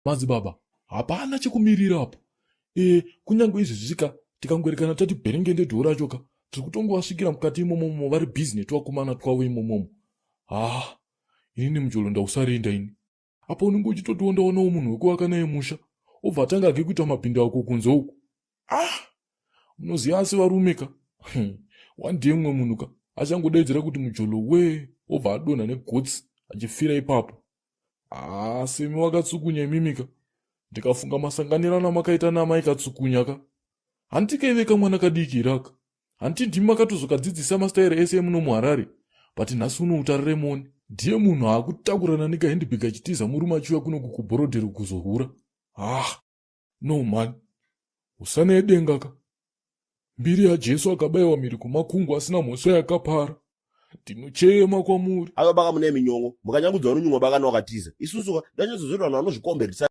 Madzibaba, hapana chekumirira apo. E, kunyange izvezvi ka tikangoerekana tati bherengende dhoo racho ka tiri kutongovasvikira mukati imomomo vari busy netwakomana twavo imomomo. Haa, inini mujolo ndausarenda ini. Apa unenge uchitotiwo ndaonawo munhu wekuvaka naye musha obva atanga ake kuita mapinda ako kunze uku. Ah, munoziva asi varume ka one day mumwe munhu ka achangodaidzira kuti mujolo wee obva adonha negotsi achifira ipapo. Haa semi wakatsukunya imimi ka. Ndikafunga masanganirano amakaita naamai katsukunya ka. Hanti kaive kamwana kadiki here aka? Hanti ndimi makatozokadzidzisa mastaira ese emuno muHarare? But nhasi uno utarire muone. Ndiye munhu aakutakurana nekahandbag achitiza murume achiuya kuno kuBorodhero kuzohura. Ah, no man. Hosana yedenga ka. Mbiri yaJesu akabaiwa mhiri kumakungu asina mhosva yakapara. Ndinochema kwamuri. Ava baka mune minyongo mukanyangudzwa runyungo bakana wakatiza isusu ka ndanyatsozoita vanhu vanozvikomberesa.